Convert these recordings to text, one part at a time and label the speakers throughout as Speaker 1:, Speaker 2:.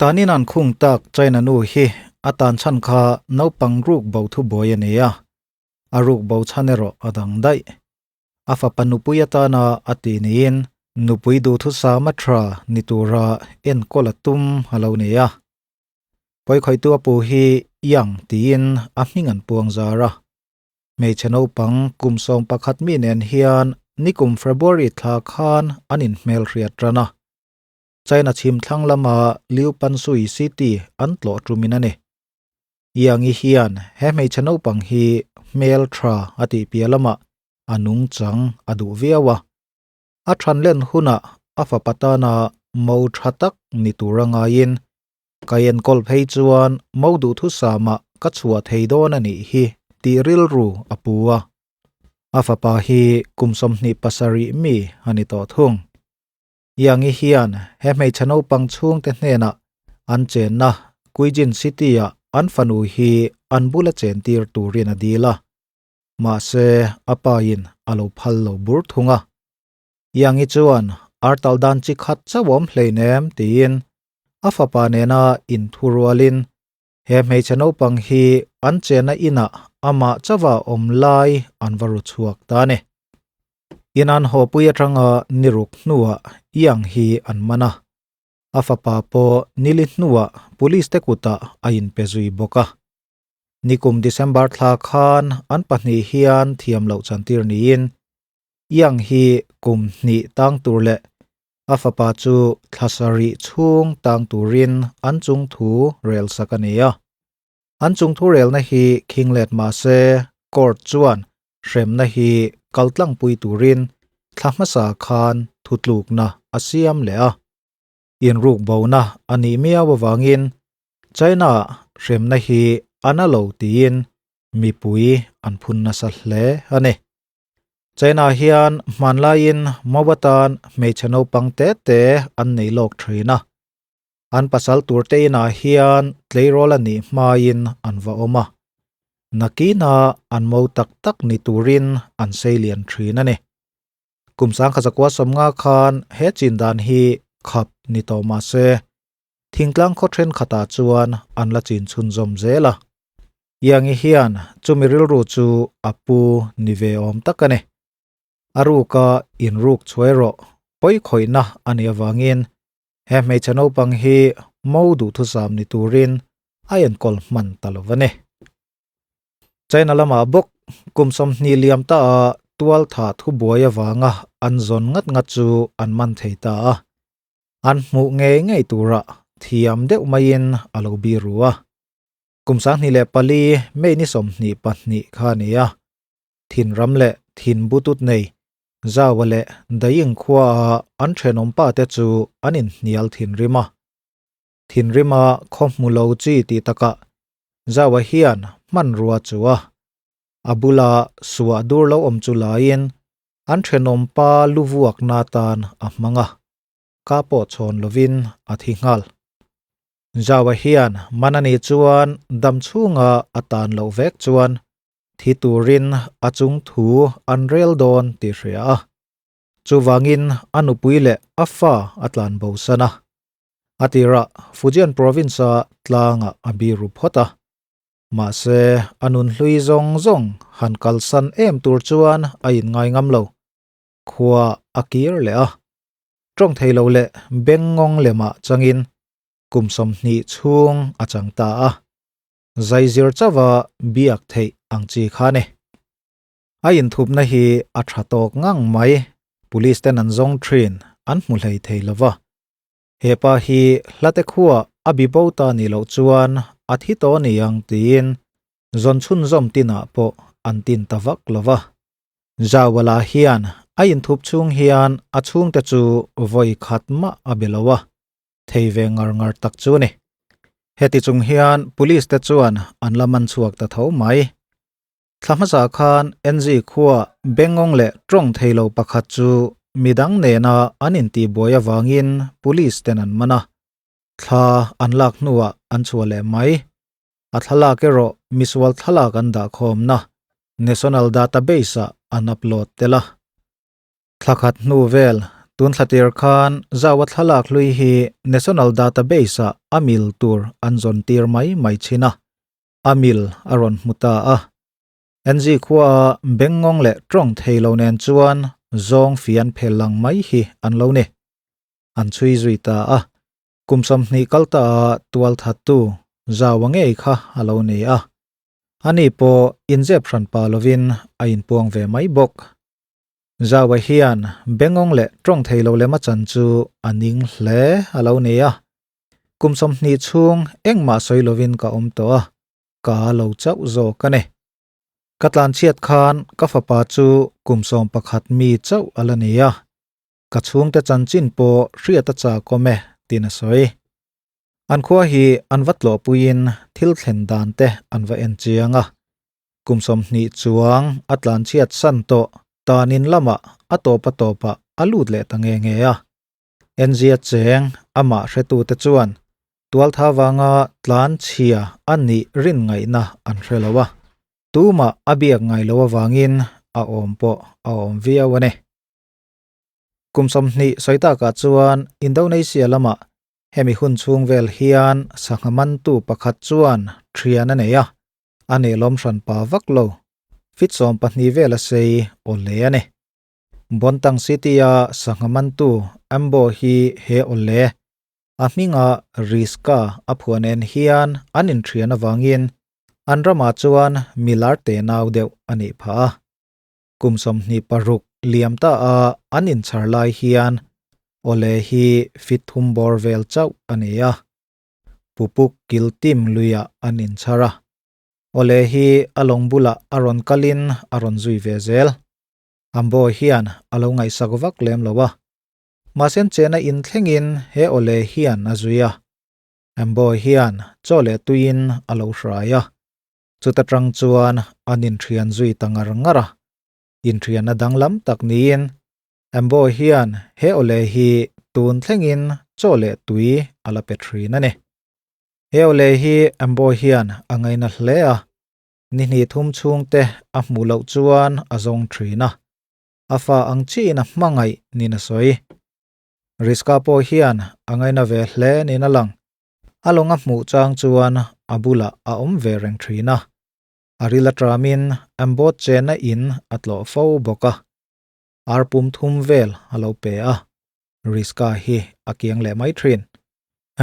Speaker 1: Tanin an khung tak China nu hi a tan chhan kha naupang ruk bo thu buai a ni a, a ruk bo chhan erawh a dang daih. A fapa nupui atana a ti niin nupui duhthusam a tha ni tura enkawl a tum a lo ni a. Pawikhawihtu a pu hi Yang tiin a hming an puang zar a. Hmeichhe naupang kum 11 mi nen hian nikum February thla khan an inhmelhriat ran a. China chhim thlang lama Liupansui City an tlawh tumin a ni. Yang-i hian he hmeichhe naupang hi hmel tha a tih piah lamah a nungchang a duh viau a. A thanlen hunah a fapa tana mo tha tak ni tura ngaiin ka enkawl phei chuan mo duhthusama ka chhuah thei dawn a nih hi tih rilru a pu a. A fapa hi kum 27 mi a ni tawh thung. Yang-i hian he hmeichhe naupang chhungte hnenah an chenna Guijin City-ah an fanu hi an bula chentir turin a dil a. Mahse, a pain a lo phal lo bur thung a. Yang-i chuan artal dan chi khat chauh awm hleinem tiin a fapa nena inthurualin he hmeichhe naupang hi an chenna inah amah chauha awm lai an va ru chhuak ta a ni. Inan hawpui atanga ni ruk hnuah Yang hi an man a, a fapa pawh nili hnuah police te kutah a inpe zui bawk a. Nikum December thla khan an pahnih hian thiam loh chantir niin Yang hi kum hnih tang tur leh a fapa chu thla sarih chhung tang turin an chung thu rel sak a ni a. An chung thu relna hi khinglet mah se court chuan hremna hi kaltlangpui turin thla hmasa khan thutlukna a siam leh a. Inruk bona a nih miau avangin China hremna hi a na lo tiin mipui an phun nasa hle a ni. China hian hmanlaiin Mawatan hmeichhe naupang te te an nei lawk thin a. An pasal tur te inah hian tleirawl a nih hmain an va awm a. Nakina an mo tak tak ni turin an seilian thin a ni. Kum 1950 khan he chin dan hi khap ni tawh mah se, thingtlang khaw thenkhatah chuan an la chin chhunzawm zel a. Yangi hian chumi rilru chu a pu ni ve awm tak a ni. A ruka inruk chhuai rawh pawi khawihna a nih avangin he hmeichhe naupang hi mo duhthusam ni turin a enkawl hman ta lo a ni. China lamah bawk kum 20 liam ta a tual tha thu buai avanga an zawn ngat ngat chu an man thei ta a. An hmuh ngei ngei tura thiam deuh maiin a lo bi ru a. Kum 2004 May ni 22 kha a ni a. Thin ram leh thin butut nei Zawa leh Daying khua a an thenawm pa te chu an inhnial thin rim a. Thin rima khaw hmu lo chi tih takah Zawa hian hmanrua chu a. A bula suah dur lo awm chu laiin an thenawm pa lu vuak na tan a hmang a. Ka pawh chhawn lovin a thi nghal. Zawa hian man a nih chuan dam chhunga a tan loh vek chuan thi turin a chung thu an rel dawn tih hria a. Chuvangin a nupui leh a fa a tlan bo san a. A tirah Fujian province-a tlangah a biru phawt a. Mahse, a nun hlui zawng zawng han kalsan em tur chuan a inngai ngam lo. Khua a kir leh a. Tawng thei lo leh bengngawng lemah changin kum 20 chhung a chang ta a. Zaizir chauha biak theih ang chi kha ni. A inthupna hi a tha tawk ngang mai. Police ten an zawng thin an hmu hlei thei lova. He pa hi hlate khua a bi bo ta ni loh chuan a thi tawh ni ang tiin zawn chhunzawm tinah pawh an tin ta vak lova. Zawala hian a inthup chhung hian a chhungte chu vawi khat mah a be lo a. Thei ve ngar ngar tak chu ni. Heti chung hian police te chuan an la man chhuak ta tho mai. Thla hmasa khan NG khua Bengngawng leh tawng thei lo pakhat chu midang nena an intihbuai avangin police ten an man a. Thla an lak hnuah an chhuah leh mai. A thlalak erawh misual thlalak an dah khawmna National Database-ah an upload tel a. Thla khat hnu vel Tun thlatir khan Zaua thlalak hlui hi National Database-ah a mil tur an zawn tir mai mai thin a, a mil a rawn hmu ta a. NG khuaa bengngawng leh tawng thei lo nen chuan zawng fian phel lang mai hi an lo ni. An chhui zui ta a, kum 20 kal ta a tual thattu Zaua ngei kha a lo ni a. Ani pawh inzep hran pa lovin a inpuang ve mai bawk. Zaua hian bengngawng leh tawng thei lo lema chan chu a ning hle a lo ni a. Kum 20 chhung engmah sawi lovin ka awm tawh a, ka lo chauh zawk a ni. Ka tlanchhiat khan ka fapa chu kum 11 mi chauh a la ni a, ka chhungte chanchin pawh hriat a chak awm e tiin a sawi. An khua hi an va tlawhpuiin thil thlen dan te an va en chiang a, kum 20 chuang a tlanchhiat san tawh tanin lamah a tawp a tawpah a lut leh ta nge nge a. Enzia cheng amah hretute chuan tualtha wanga tlan chhia ani rin ngaihna an hrelo a. Tuma a biak ngai lo awangin a awm pawh a awm viau ani. Kum 20 sawi taka chuan Indonesia lama hemi hun chhung vel hian sangha tu pakhat chuan thian a nei a. Ani lawm hran pa vak lo. Fit 12 vel a sei awle ani. Bontang City a sangha tu Ambo hi he awle. A hminga Riska a phuan en hian an in thian awangin an rama chuan milar te nau deuh ani pha a. Kum 26 liam ta a an in char lai hian ole hi fit thum bor vel chauh ani a. Pupuk kiltim luia an in chara. Ole hi along bula aron kalin aron zui ve zel. Ambo hian alo ngai sak vak lem lowa. Masen chena in thlengin he ole hian a zuia. Ambo hian chole tuin alo hraya. Chuta tang chuan an in thian zui tangar ngara. In thian a danglam tak niin. Ambo hian he ole hi tun thlengin chole tui ala pe thin ani. He ole hi Ambo hian angai na hle a. Ni hni thum chung te a hmu lo chuan a zawng thin a. A fa ang chi in a hmangai ni na sawi. Riska pawh hian angai na ve hle ni na lang. Alonga hmu chang chuan a bula a awm ve reng thin a. Arila tramin Ambo chena in a tlo fo bawk a. Arpum thum vel a lo pe a. Riska hi a kiang leh mai thin.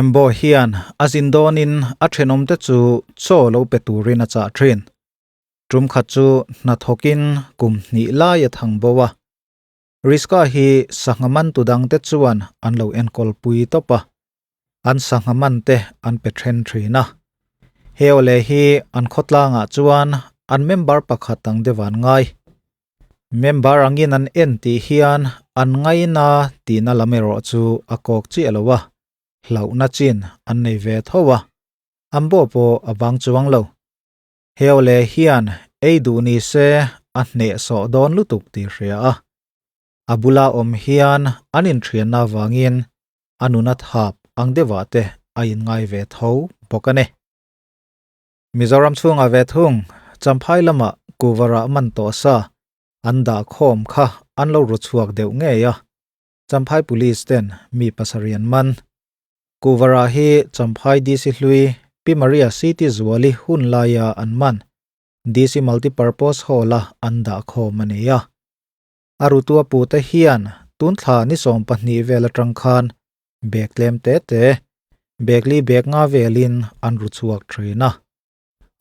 Speaker 1: Ambo hian a zindonin a thenom te chu chaw lo pe turin a chah thin. Tum khat chu hna thokin kum hnih lai a thang bo a. Riska hi sanghaman tu dang te chuan an lo enkawl pui tawp a. An sanghaman te an pe then thin a. He ole hi an khawtlangah chuan an member pakhat ang dewan ngai. Member angin an en ti hian an ngai na ti na lam erawh chu a kawk chi alowa. Hlau na chin an nei ve thowa. Ambo pawh a bang chuang lo. He ole hian ei du ni se a hne so dawn lutuk ti hria a. Abula awm hian an in thian na wangin anuna thap ang dewa te a in ngai ve tho bawk ani. Mizoram chhunga ve thung Champhai lama Kuvara man to sa an dah khawm kha an lo ru chhuak deuh ngei a. Champhai Police ten mi pasarian man. Kuvara hi Champhai DC hlui Pi Maria City Zuali hun laia an man. DC Multipurpose Hall a an dah khawm ani a. A rutua pu te hian tun thla ni 12 vel atang khan bek tlem te te bekli bek nga velin an ru chhuak thin a.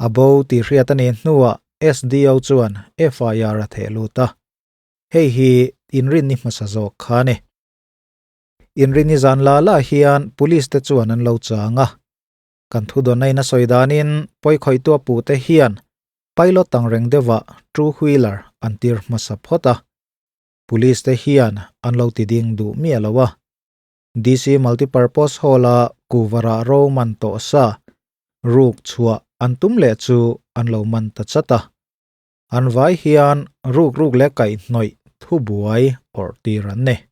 Speaker 1: Abo ti hriat ani hnuah SDO chuan FIR a theh lut a. Hei hi inrin ni hmasa zawk kha ni. Inrin ni zan la la hian police te chuan an lo chang a. Kan thu dawn na sawi danin pawi khawih tua pu te hian pilot tang reng deuha two wheeler an tir hmasa phawt a. Police te hian an lo ti ding duh mi alowa. DC Multipurpose Hall a Kuvara ro man to sa ruk chua an tum le chu an lo man ta chata. An vai hian ruk ruk le kai hnoi thu buai or tir an ne.